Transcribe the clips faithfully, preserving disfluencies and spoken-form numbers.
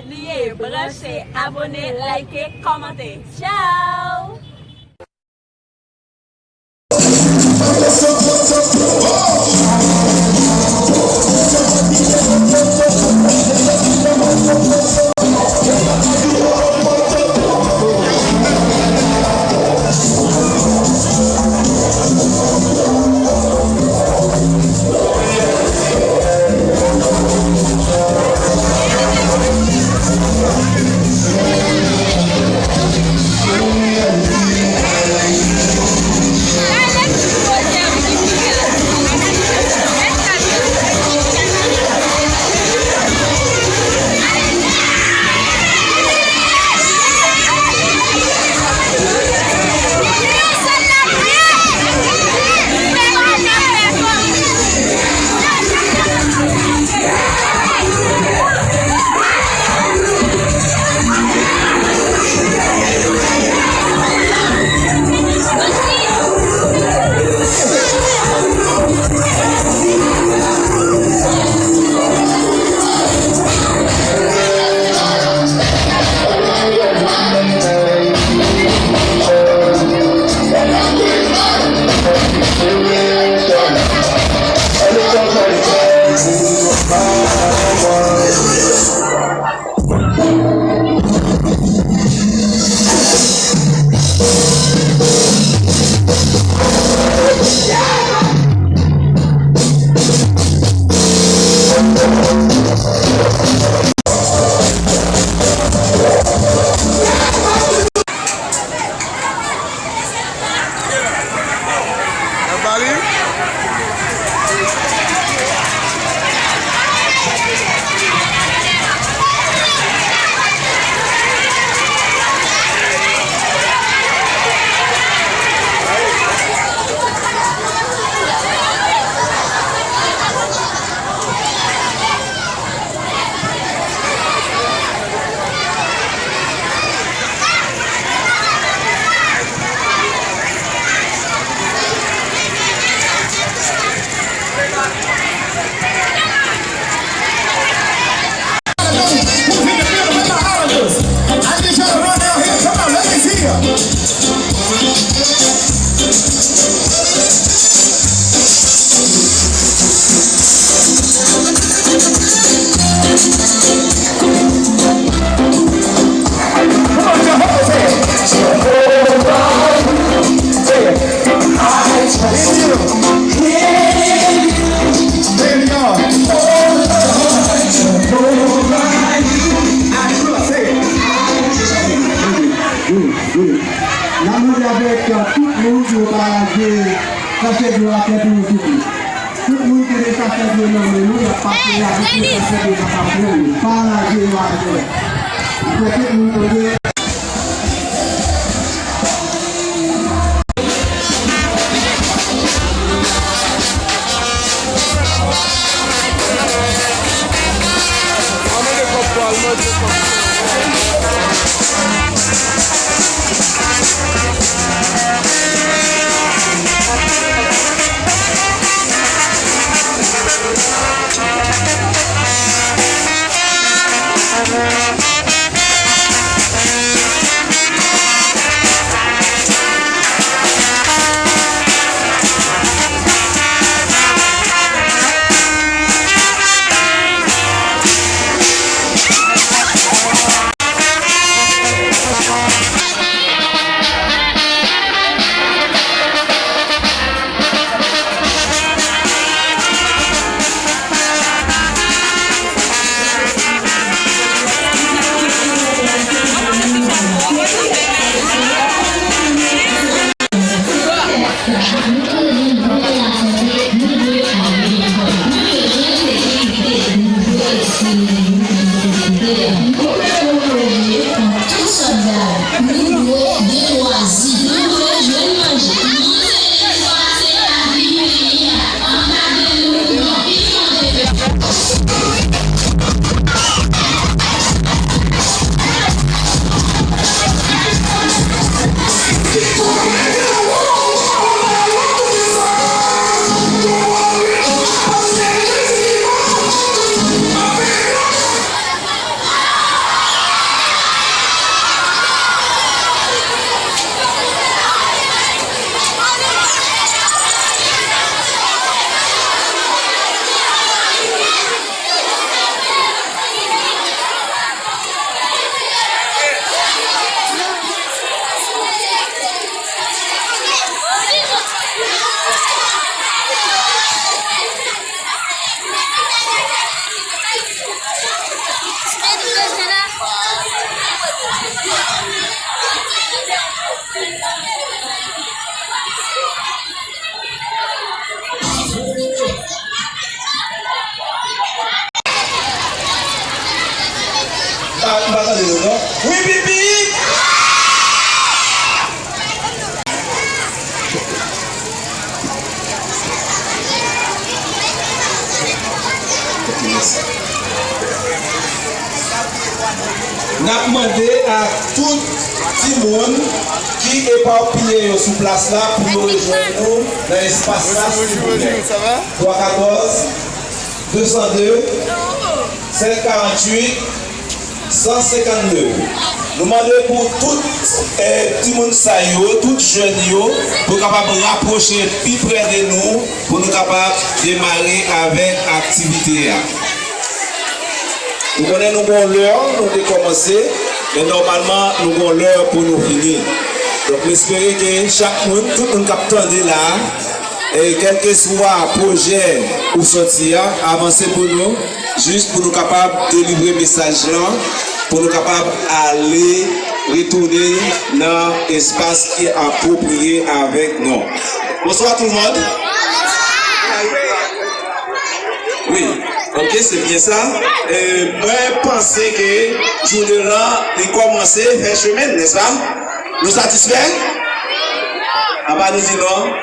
Bliye branche, abone, like, kòmante. Tchao! N ap mande avèk tout moun pou yo pa lage sachè dlo atè pou yo kite. Tout moun ki gen sachè dlo nan men nou, y ap pase avèk yo, sachè dlo nan kafou yo. Pa lage yo atè. Fè tout moun tande. Wi, pipi! N ap mande a tout timoun ki epapiye yo sou plas la pou yo rejwenn nou nan espas la, silvouplè. Twa katòz, de san de, sèt karanntuit, san senkannèf. Nou mande pou tout, eh, timoun sa yo, tout jèn yo, pou yo kapab rapwoche pi prè de nou, pou nou kapab demare avèk aktivite a. Nou konnen nou gon lè, nou te kòmanse, men nòmalman, nou gon lè pou nou fini. Donk, m espere ke chak moun, tout moun k ap tande la, e kèlkeswa pwojè ou sòti a, avanse pou nou, jis pou nou kapab delivre mesaj lan, pou nou kapab ale, retounen nan espas ki apwopriye avèk nou. Bonsoir tout le monde. Wi, ok, se byen sa. E, mwen panse ke jounen an, li kòmanse fè chemen, nèspa? Nou satisfè? Apa nou di non?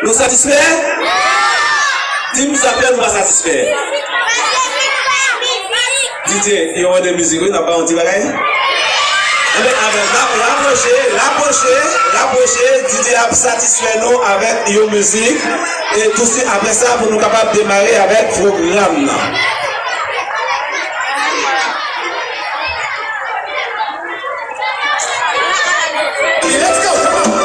Nou satisfè? Di m sa k fè nou pa satisfè. Didye, yo mande mizik, wi, n ap ba yon ti bagay. Enben, enben, rapwoche, rapwoche, rapwoche, Didye ap satisfè nou avèk yon mizik. E tousuit apre sa, pou nou kapab demare avèk pwogram nan. Let's go, come on.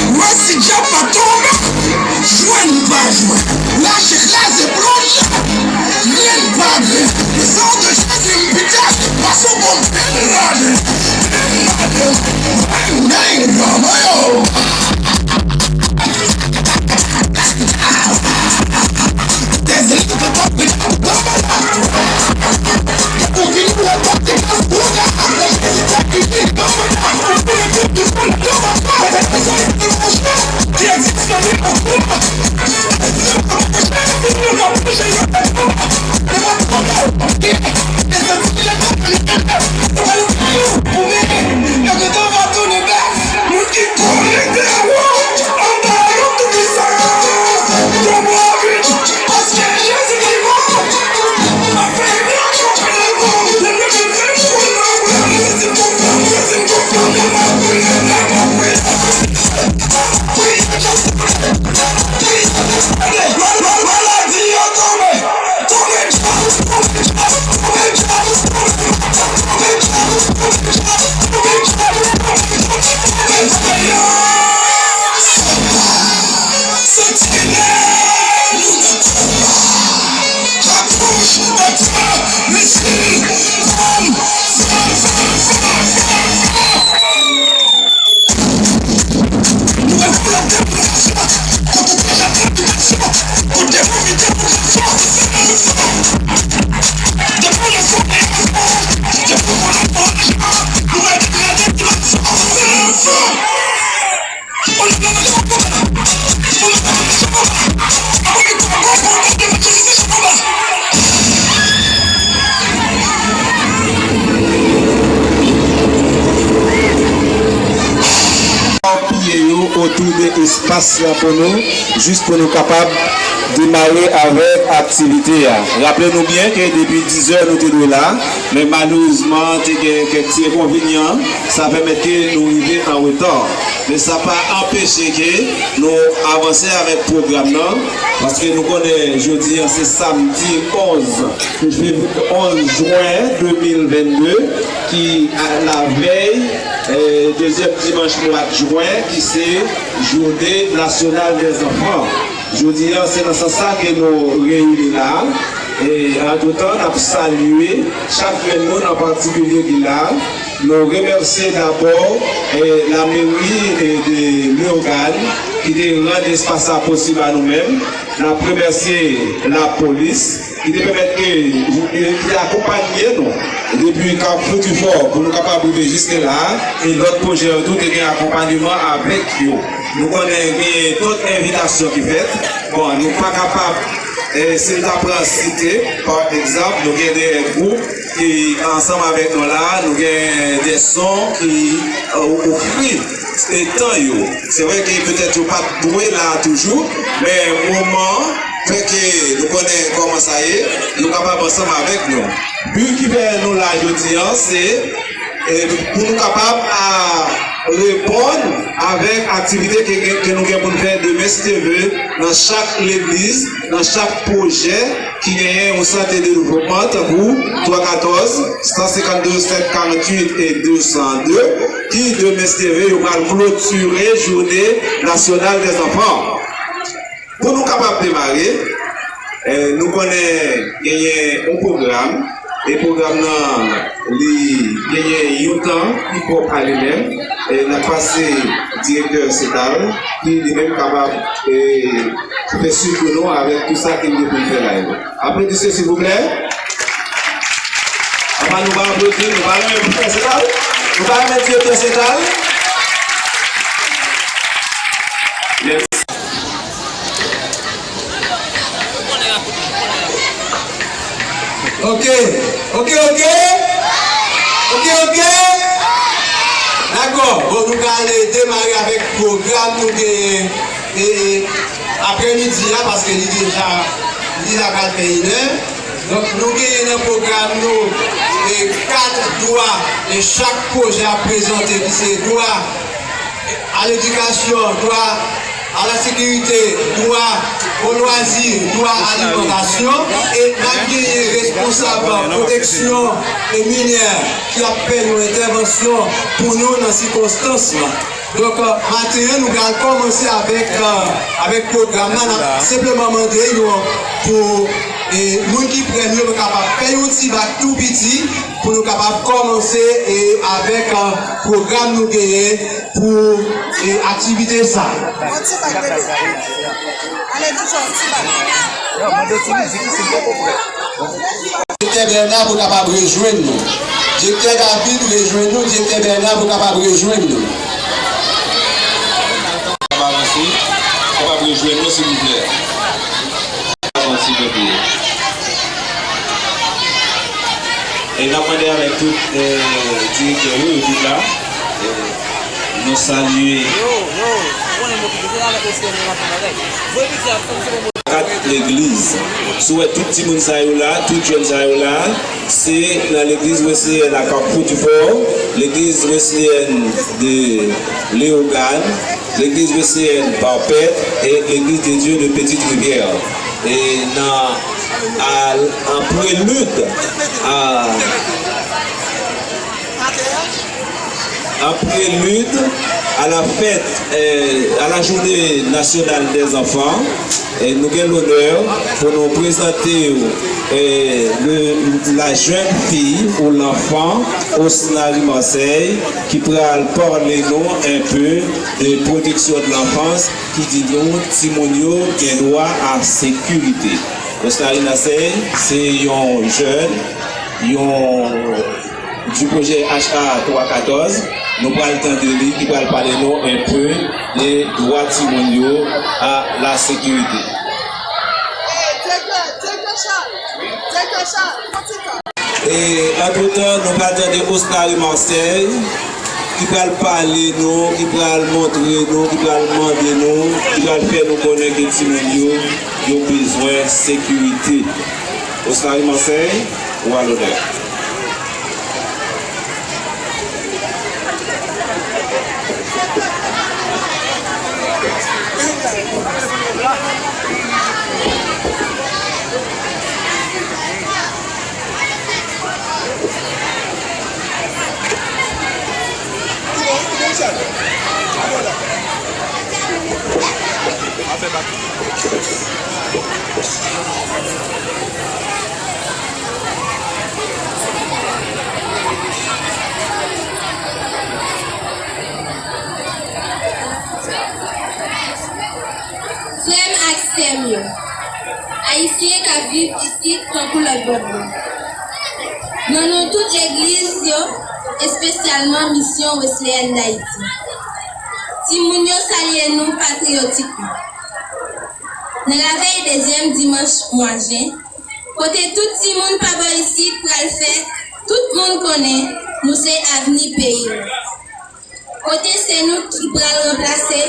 Mwen si djab pa tonbe, jwenn pa jwenn. Lache kraze plonje, grenn pa grenn. San de Jezi m pita, pase w bon Bin Laden. Bin Laden, bang, bang, bang, yo. otou de espas la pou nou, jis pou nou kapab demare avèk aktivite a. Raple nou byen ke depi dizè nou te dwe la, men malerezman te gen kèk ti enkonvenyan, sa pèmèt ke nou rive an reta. Men sa pa anpeche ke nou avanse avèk pwogram nan, paske nou konnen jodi a se samdi onz, onz jen de mil vennde, ki a, lavèy, eh, dezyèm dimanch mwa jwen, ki se Jounen Nasyonal dè Zanfan. Jodi a, se nan sans sa ke nou reyini la. E, antretan, n ap salye chak grenn moun an patikilye ki la. Nou remèsye dabò, eh, lameri, eh, de Leyogàn ki te rann espas sa posib a nou menm. N ap remèsye lapolis ki te pèmèt ke, ki te akonpaye nou depi Kafou Difò pou nou kapab rive jiske la, e lòt pwojè yo tou te gen akonpayeman avèk yo. Nou konnen gen tout envitasyon ki fèt. Bon, nou pa kapab, eh, si n ta pran site, pa egzanp, nou gen de gwoup ki ansanm avèk nou la, nou gen de son ki, eh, ofri e tan yo. Se vre ke petèt yo pa t dwe la toujou, men moman fè ke nou konnen kòman sa ye, nou kapab ansanm avèk nou. Bi ki fè nou la jodi a, se, e, pou nou kapab a, reponn avèk aktivite ke, ke, ke nou gen pou n fè demen, si Dye vle, nan chak legliz, nan chak pwojè ki genyen yon sante de devlopman, tankou twa katòz, san senkant de, sèt karant uit e de san de, ki demen, si Dye vle, yo pral klotire Jounen Nasyonal dè Zanfan. Pou nou kapab demare, eh, nou konnen genyen yon pwogram, e pwogram nan, li genyen yon tan ki pwòp a li menm, e n ap pase direktè Setal, ki li menm kapab, eh, fè sitou nou avèk tout sa ke l gen pou l fè la yo. Aplodisye, silvouplè. Apa nou pa aplodi, nou pa renmen pou fè Setal? Nou pa renmen direktè Setal? Mèsi. Ok, ok, ok. Ok, ok. Dakò. Bon, nou ka ale demare avèk pwogram nou genyen, e, aprèmidi a, paske li deja, li deja pral fè inè. Donk, nou genyen nan pwogram nou, e, kat dwa, e, chak pwojè ap prezante, ki se dwa a ledikasyon, dwa a la sekirite, dwa o lwazi, dwa a alimantasyon, e n ap genyen responsab pwoteksyon e minè ki ap fè yon entèvansyon pou nou nan sikonstans lan. Donk, maten an, nou pral kòmanse avèk, avèk pwogram nan. N ap senpleman mande nou pou, e, moun ki prè, nou kapab fè yon ti bak tou piti pou nou kapab kòmanse, e, avèk, e, pwogram nou genyen pou, e, aktivite sa. Direktè Bernard pou kapab rejwenn nou. Direktè David rejwenn nou, Direktè Bernard pou kapab rejwenn nou. Kapab avanse, kapab rejwenn nou, silvouplè. Avanse, silvouplè. E n ap mande avèk tout, eh, direktè yo, yo tout la. Eh, nou salye. Kat legliz. Si w wè tout timoun sa yo la, tout jèn sa yo la, se nan legliz Wesleyèn a Kafou Difò, legliz Wesleyèn de Leyogàn, legliz Wesleyèn Parpèt e legliz de Dye de Petite Rivière. E nan, a, an prelid a En prélude à la fête, euh, à la Journée Nationale des Enfants, euh, nou gen lonè pou nou prezante, euh, le, la jeune fille ou l'enfant Osnary Marseille ki pral pale nou un peu de protection de l'enfance, ki di nou timoun yo gen dwa a sekirite. Osnary Marseille se yon jèn, yon du projet H A twa katòz, nou pral tande li ki pral pale nou un peu de dwa timoun yo a la sekirite. E antretan, nou pral tande Osnary Marseille. ki pral pale nou, ki pral montre nou, ki pral mande nou, ki pral fè nou konnen ke timoun yo, yo bezwen sekirite. Osnari Mansèy, ou a lonè. Frè m ak sè m yo, Ayisyen k ap viv isit tankou lòt bò dlo, nan non tout legliz yo, espesyalman Misyon Wesleyèn Dayiti, timoun yo salye nou patriyotikman. Nan lavèy dezyèm dimanch mwa jen, kote tout timoun pa bò isit pral fè tout moun konnen nou se avni peyi nou. Kote se nou ki pral ranplase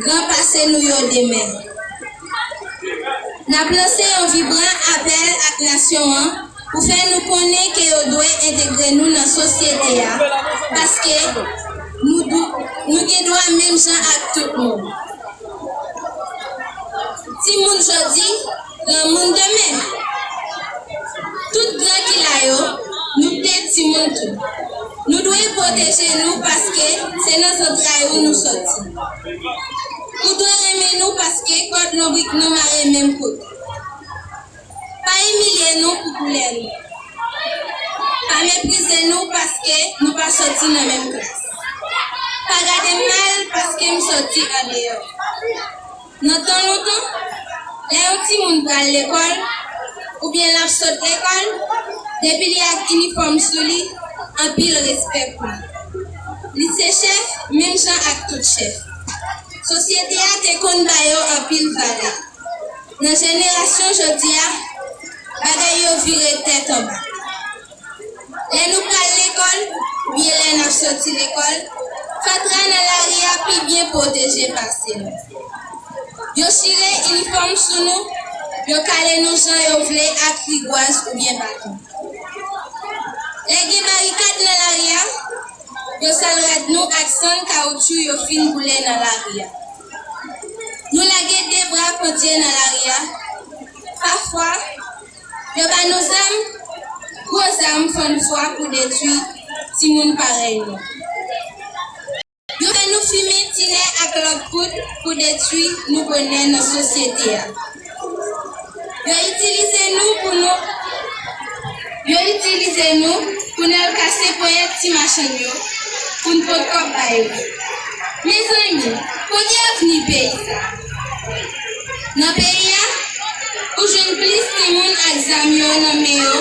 gran pase nou yo demen. N ap lanse yon vibran apèl ak nasyon an pou fè nou konnen ke yo dwe entegre nou nan sosyete a, paske nou dou-, nou gen dwa menm jan ak tout moun. Timoun jodi, granmoun demen. Tout gran ki la yo, nou te timoun tou. Nou dwe pwoteje nou paske se nan zantray ou nou soti. Ou dwe renmen nou paske kòd lonbrik nou mare menm kote. Pa imilye nou pou koulè nou. Pa meprize nou paske nou pa soti nan menm klas. Pa gade m mal paske m soti andeyò. Nan tan lontan, lè yon timoun pral lekòl, oubyen l ap sot lekòl, depi li ak inifòm sou li, anpil respè pou li. Li se chèf, menm jan ak tout chèf. Sosyete a te konn ba yo anpil valè. Nan jenerasyon jodi a, bagay yo vire tèt anba. Lè nou pral lekòl, oubyen lè n ap soti lekòl, fatra nan lari a pi byen pwoteje pase nou. Yo chire inifòm sou nou, yo kale nou jan yo vle ak rigwaz oubyen baton. Lè gen barikad nan lari a, yo sal rad nou ak sann kawotchou yo fin boule nan lari a. Nou lage de bra pandye nan lari a. Pafwa, yo ba nou zam, gwo zam fann fwa pou detwi timoun parèy nou. Yo fè nou fimen tinè ak lòt poud pou detwi nou bonè nan sosyete a. Yo itilize nou pou nou, yo itilize nou pou n al kase ponyèt ti machann yo, pou n pot kòb ba yo. Mezanmi, kote avni peyi sa? Nan peyi a, ou jwenn plis timoun ak zam yo nan men yo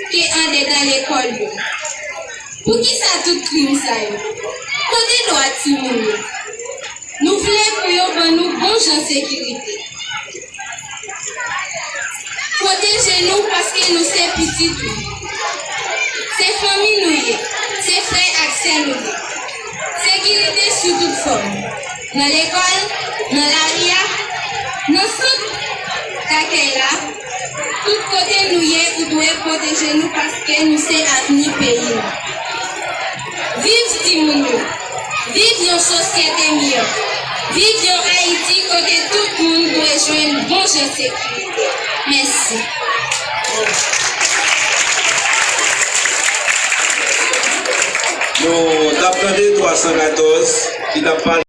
ke andedan lekòl yo. Poukisa tout krim sa yo? Kote dwa timoun yo? Nou vle pou yo ban nou bon jan sekirite. Pwoteje nou paske nou se pitit ou. Se fanmi nou ye, se frè ak sè nou ye. Sekirite sou tout fòm. Nan lekòl, nan lari a, nan sant dakèy la, tout kote nou ye, ou dwe pwoteje nou paske nou se avni peyi nou. Viv timoun yo! Viv yon sosyete miyò! Viv yon Ayiti kote tout moun dwe jwenn bon jan sekirite! Mèsi. Nou t ap tande twa san katòz ki t ap pale.